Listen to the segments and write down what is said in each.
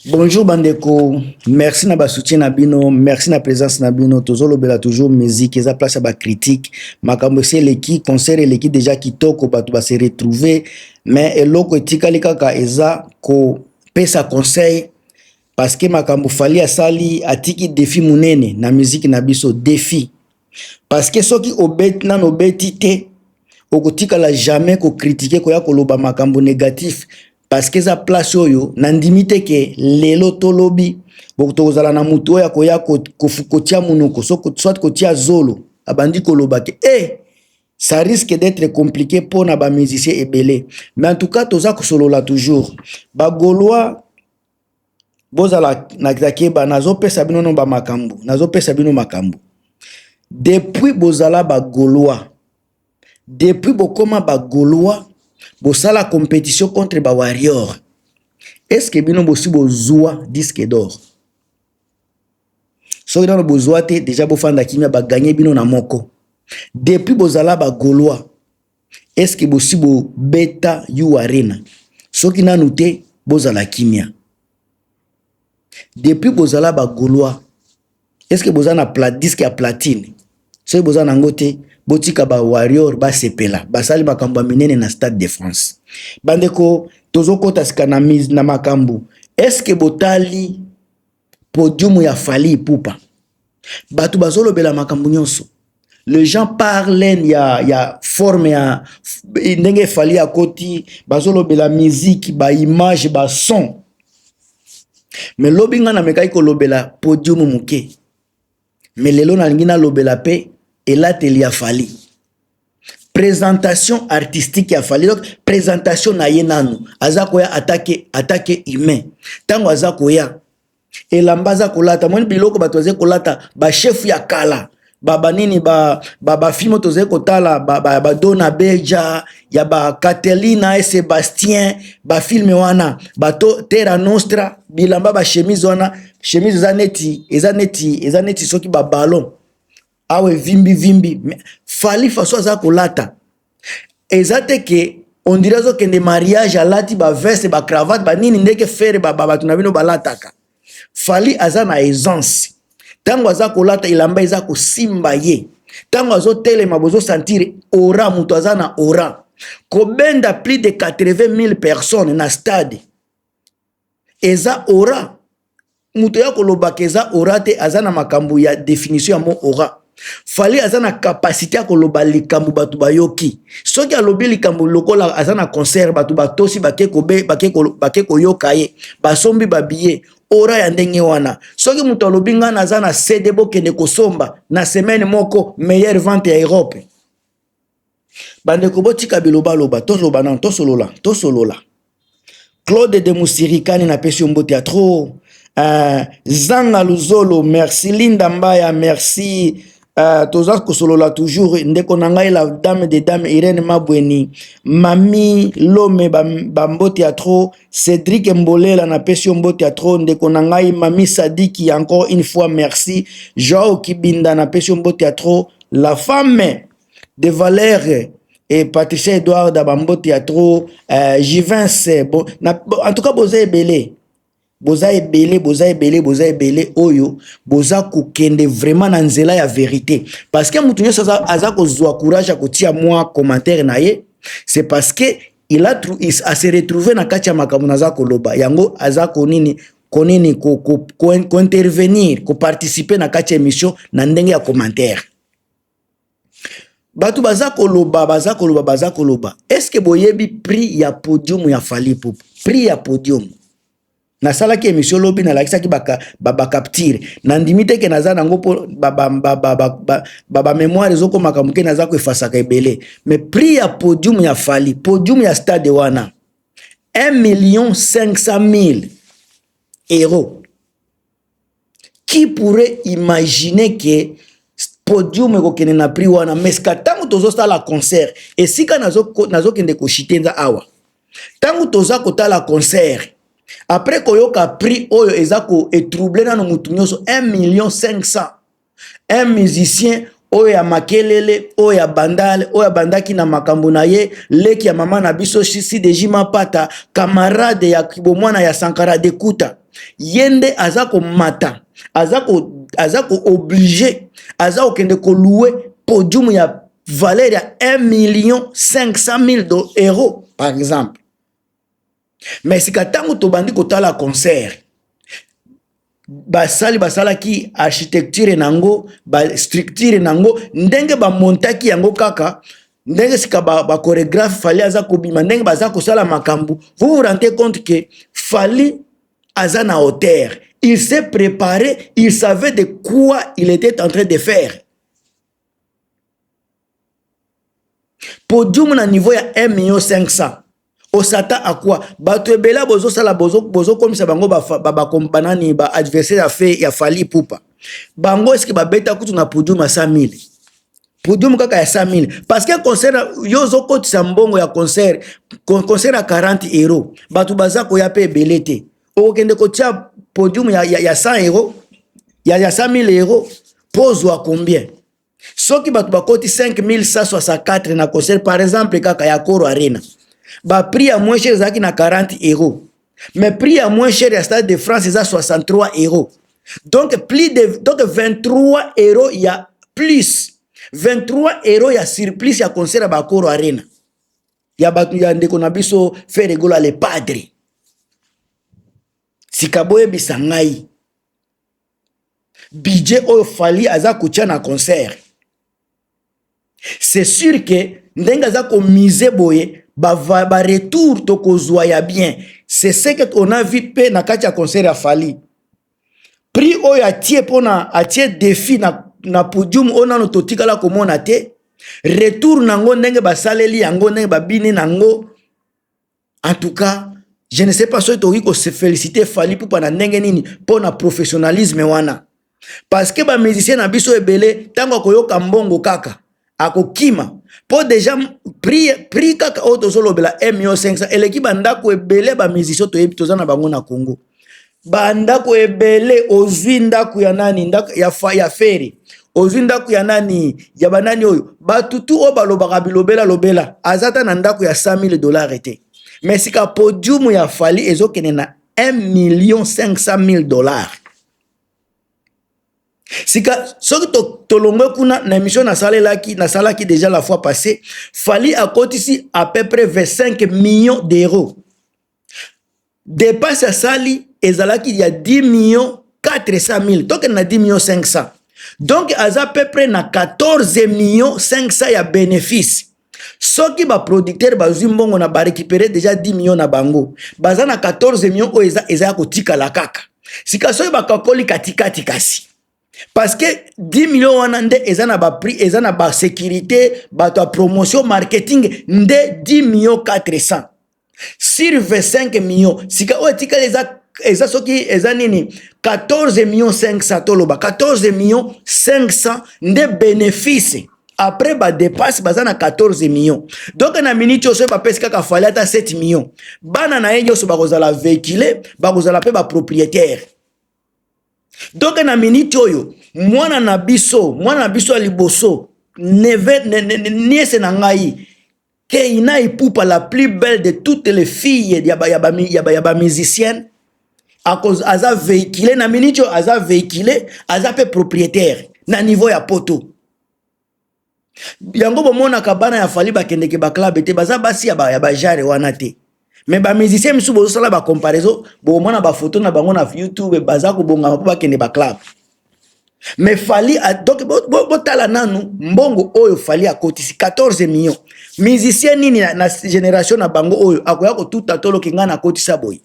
Bonjour bandeko, merci na ba soutien na bino, merci na présence na bino. Tozolobela toujours musique, eza place ya ba critique. Makambo esi eleki, concert eleki déjà kitoko, bato ba se retrouver, mais eloko etikali kaka eza kopesa conseil parce que makambo Fally asali atiki défi munene na musique na biso, défi. Parce que soki obeti nano obeti te, okotikala jamais kocritiquer, koya koloba makambo négatif, parce que eza place oyo nandimi te ke lelo tolobi tokozala na motu oyo akoya kotia monoko, soit kotia zolo, abandi koloba ke eh, ça risque d'être compliqué mpona bamusicien ebele. Mais en tout cas toza kosolola toujours. Bagaulois, bozala na keba, nazopesa bino no bamakambo, nazopesa bino makambo. Depuis bozala bagaulois, depuis bokóma bagaulois, bosala compétition contre bawarrior, est-ce bino bosi bozwa disque d'or? Soki nano bozwa te, déjà bofanda kimia, baganye bino na moko. Depuis bozala bagaulois, est-ce bosi bobeta U Arena? Soki nanu te, bozala kimia. Depuis bozala bagaulois, est-ce boza na disque ya platine? Soki boza nango te, botika bawarrior basepela, basali makambo ya minene na Stade de France. Bandeko, tozokɔta sika na, na makambo. Est-ce botali podium ya Fally Ipupa? Bato bazolobela makambo nyonso, les gens parlent ya forme ya ndenge Fally akoti, bazolobela musique, baimage, bason. Mais lobi nga namekaki kolobela podium moke, mais lelo nalingi nalobela mpe elateli ya Fally, présentation artistique ya Fally. Donc présentation na ye nanu aza koya atake humain. Ntango aza koya, elamba aza kolata, moni biloko bato bazali kolata, bachef ya kala, banini, bafilme tozali kotala, badona beja ya bacatelina e Sébastien, bafilme wana, bato Terra Nostra, bilamba, bachemise wana, chemise eza neti soki baballon awa evimbi vimbi. Fally, façon aza kolata eza te ke on dirait azokende mariage, alati baveste, bacravate, banini, ndenge Ferre, bato na bino balataka. Fally aza na aisance ntango aza kolata elamba, eza kosimba ye. Ntango azotelema, bozosentir aura, moto aza na aura. Kobenda plus de 80 000 personnes na stade eza aura. Moto ya kolobaka eza aura te, aza na makambo ya définition ya mot aura. Fally aza na capacité ya koloba likambo, bato bayoki. Soki alobi likambo lokola aza na concert, bato batosi, bake koyoka ye, basombi babillet. Aura ya ndenge wana, soki moto alobi ngai naza na CD, bokende kosomba, na semaine moko meilleure vente ya Europe. Bandeko, botika bilobaloba, toloba nano, tosolola, tosolola. Claude de Musirikani, napesi yo mbote ya trop. Zanga Luzolo, merci. Linda Mbaya, merci. Toza kosolola toujours. Ndeko na ngai, la dame de dame, Irene Mabweni, Mami Lome, bambote ya trop. Cédrik Mbolela, napesi yo mbote ya trop. Ndeko na ngai Mami Sadiki, encore une fois merci. Joao Kibinda, napesi yo mbote ya trop. La femme de Valère et Patricia Edouard, bambote ya trop. Jivins, bon, bon, en tout cas boza ebele, boza ebele, boza ebele, boza ebele oyo boza kokende vraiment na nzela ya vérité, parce que moto nyonso aza kozwa courage ya kotia mwa commentaire na ye, c'est parce que il a ase retrouve na kati ya makambo naza koloba. Yango aza konini konini kointervenir, koparticiper na kati ya émission na ndenge ya commentaire. Bato baza koloba, baza koloba, baza koloba. Est-ce boyebi prix ya podium ya Fally Ipupa? Prix ya podium, nasalaki émission lobi, nalakisaki bacapture. Nandimi te ke naza nango mpo bamémoire ezokomaka moke, naza koefasaka ebele. Mais prix ya podium ya Fally, podium ya stade wana, 1 million 500 000 euros. Qui pourrait imaginer que podium ekokende na prix wana? Mais sika ntango tozosala concert, esika nazokende koshite nza awa, ntango toza kotala concert, après koyoka prix oyo eza koetroubler nano mutu nyonso, 1 million 500, un musicien oyo ya makelele, oyo ya bandale, oyo abandaki na makambo na ye, leki ya mama na biso Sideji Mapata, camarade ya bomwana ya Sankara Dekuta. Ye nde aza komata, aza ko-oblige, aza kokende kolouer podium ya valeur ya 1 million 500 000 euros par exemple. Mais sika ntango tobandi kotala concert, basali basalaki architecture nango, bastructure nango, ndenge bamontaki yango, kaka ndenge sika bachorégraphe ba Fally aza kobima, ndenge baza kosala makambo, vous vous rendez compte que Fally aza na hauteur. Il s'est préparé, il savait de quoi il était en train de faire. Podium na niveau ya 1 million 500, osata akwa bato ebele bozosala, bozokomisa bango banani, baadversaire ya fe ya Fally Ipupa. Bango eske babeta kutu na podium ya 100 000, podium kaka ya 100 000? Parce que concert, yo ozokotisa mbongo ya concert, concert ya 40 euro, bato baza koya mpe ebele te. Okokende kotia podium ya 100 euro, ya 100 000 euro, mpo ozwa combien? Soki bato bakoti 5164 na concert, par exemple kaka ya Accor Arena, baprix ya moins cher ezalaki na 40 euro, mais prix ya moins cher ya Stade de France eza 63 euro. Donc plus de, donc 23 euro ya plus, 23 euro ya surplus ya concert ya baAccor Arena ya bato ya ndeko na biso Ferre Gola le Padre. Sika boyebisa ngai, budget oyo Fally aza kotia na concert, c'est sûr que ndenge aza komiser boye, baretour ba tokozwa ya bien. C'est ce que on a vu mpe na kati ya concert ya Fally. Prix oyo atie mpona atie défi na podium oyo nano totikala komona te. Retour nango, ndenge basaleli yango, ndenge babini nango, en tout cas je ne sais pas soki tokoki kose féliciter Fally Ipupa na ndenge nini mpo na professionnalisme wana, parce que bamusicien na biso ebele, ntango akoyoka mbongo kaka akokima, mpo déjà prix kaka oyo tozolobela, 1 million 500, eleki bandako ebele bamusicien toyebi toza na bango na Congo. Bandako ebele, ozwi ndako ya nani, ndako ya Ferre, ozwi ndako ya nani, ya banani oyo batutu oyo balobaka bilobela lobela, aza ta na ndako ya 100 000 dollars te. Mais sika podium ya Fally ezokende na 1 million 500 000 dollars. Sika soki tolongwe kuna, na émission nasalelaki, nasalaki déjà la fois passée, Fally akotisi à peu près 25 millions d'euros. Dépense asali ezalaki ya 10 millions 400 000, tokende na 10 millions 500. Donc aza peu près na 14 millions 500 ya bénéfice. Soki baproducteur bazwi mbongo na barécupérer déjà 10 millions na bango, baza na 14 millions oyo eza ya kotikala kaka. Sika soki bakakoli katikati, kasi parce que 10 millions wana nde eza na baprix, eza na basécurité, bato ya promotion, marketing, nde 10 millions 400 sur 25 millions. Sika oyo etikali eza soki eza nini, 14 millions 500, toloba 14 millions 500 nde bénéfice après badépenses. Baza na 14 millions. Donc na miniti oyo, soki bapesi kaka Fally ata 7 millions, bana na ye nyonso bakozala véhicule, bakozala mpe bapropriétaire. Donc na miniti oyo, mwana na biso ya liboso, neveu, nièce na ngai Keina Ipupa, la plus belle de toutes les filles ya bamusicienne, aza véhicule na miniti oyo, aza véhicule, aza mpe propriétaire na niveau ya Poto. Yango bomonaka bana ya Fally bakendeke baclub te, baza basi ya bajare wana te. Mais bamusicien misusu bozosala bacomparaison, bomona bafoto na bango na YouTube, baza kobongama mpo bakende baclub. Mais Fally, donc botala nanu mbongo oyo Fally akotisi, 14 millions. Musicien nini na génération na bango oyo akoya kotuta toloki ngai nakotisa boye,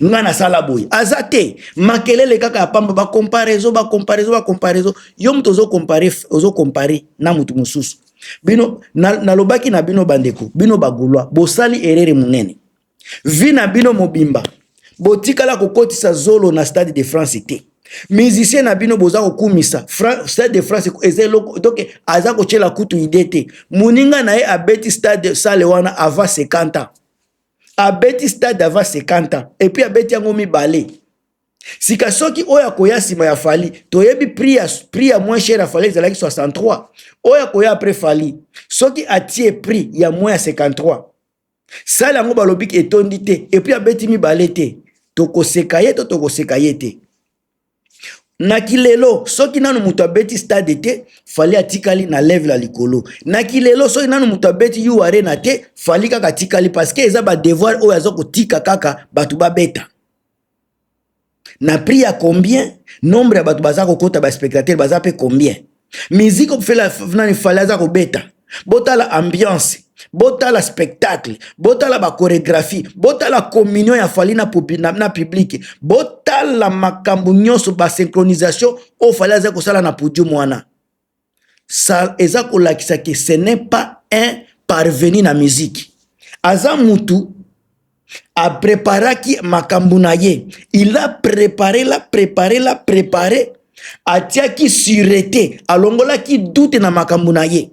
ngai nasala boye? Aza te. Makelele kaka ya pamba, bacomparaison, bacomparaison, bacomparaison. Yo moto ozocomparer, ozocomparer na motu mosusu. Bino, nalobaki na bino bandeko, bino bagaulois, bosali erreur monene. Vie na bino mobimba botikala kokotisa zolo na Stade de France te. Musicien na bino boza kokumisa Stade de France, eza eloko, donc aza kotiela kutu idée te. Moninga na ye abeti stade, salle wana avant 50 ans, abeti stade avant 50 ans, et puis abeti yango mibale. Sika soki oyo akoya nsima ya Fally, toyebi prix ya moins cher ya Fally ezalaki 63. Oyo akoya après Fally, soki atie prix ya moins ya 53, salle yango balobiki etondi te, et puis abeti mibale te. Tokoseka ye to tokoseka ye te? Na kilelo, soki nanu moto abeti stade te, Fally atikali na level ya likolo. Na kilelo, soki nanu moto abeti U Arena te, Fally kaka atikali, parce que eza ba devoir oyo aza kotika kaka bato babeta. Na prix ya combien? Nombre ya bato baza kokota, ba spectateur baza mpe combien? Musique ofela nani Fally aza kobeta, botala ambiance, botala spectacle, botala bachorégraphie, botala communion ya Fally na public, botala makambo nyonso, basynchronisation oyo Fally aza kosala na podium wana. Sa eza kolakisa ke ce n'est pas un parvenu na musique. Aza mutu apreparaki makambo na ye. Il a préparé, la préparé, la préparé, atiaki sûreté, alongolaki doute na makambo na ye.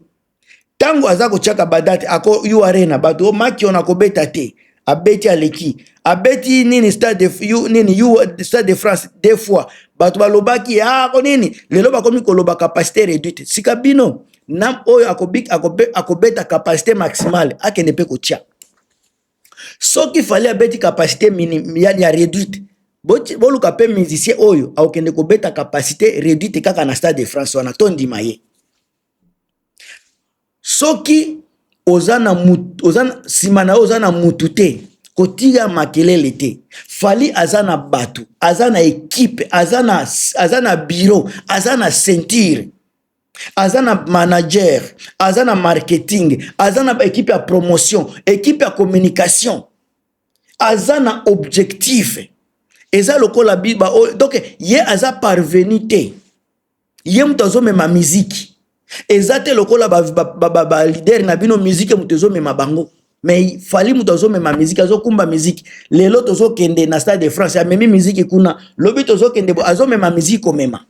Ntango aza kotiaka badate ako U Arena, bato maki ona akobeta te, abeti, aleki, abeti nini, stade de, nini, U, Stade de France deux fois. Bato balobaki ako nini, lelo bakomi koloba capacité réduite. Sika bino na oyo akobeta capacité maximale, akende mpe kotia. Soki Fally abeti capacité mini ya réduite, boluka mpe musicien oyo akokende kobeta capacité réduite kaka na Stade de France wana, tondima ye. Soki oza na mutu, oza nsima na yo, oza na mutu te, kotia makelele te. Fally aza na bato, aza na équipe, aza na bureau, aza na ceinture, aza na manager, aza na marketing, aza na équipe ya promotion, équipe ya communication, aza na objectif. Eza lokola ba, donc ye aza parvenu te, ye moto azomema miziki. Eza te lokola baleader ba, ba, ba na bino, miziki moto ezomema bango, mais Fally moto azomema miziki, azokumba miziki. Lelo tozokende na Stade de France, amemi miziki kuna. Lobi tozokende, azomema miziki komema.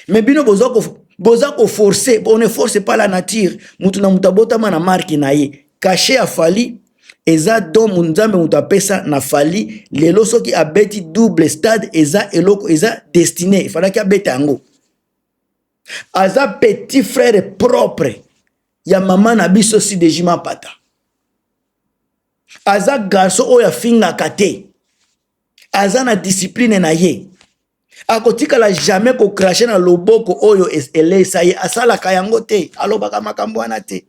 Mais bino boza koforce. On ne force pas la nature. Mutu na mutu abotama na marque na ye. Cachet ya Fally eza don Nzambe moto apesa na Fally. Lelo soki abeti double stade, eza eloko eza destiné, efalaki abeta yango. Aza petit frère propre ya mama na biso Sideji Mapata. Aza garçon oyo afingaka te, aza na discipline na ye, akotikala jamais kocracher na loboko oyo elesa ye. Asalaka yango te, alobaka makambo wana te.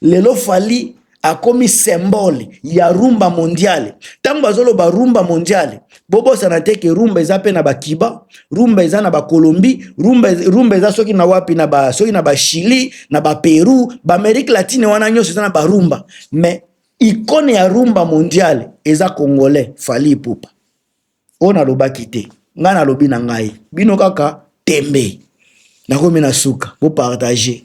Lelo Fally akomi symbole ya rumba mondiale. Ntango bazoloba rumba mondiale, bobosana te ke rumba eza mpe na bakiba, rumba eza na Bacolombie, rumba eza soki na wapi, na ba, soki na Bachili, na Baperu, baAmérique latine wana nyonso eza na barumba. Mais icône ya rumba mondiale eza Congolais, Fally Ipupa. Oyo nalobaki te, ngai nalobi na ngai, bino kaka tembe. Nakomi na suka, bopartage.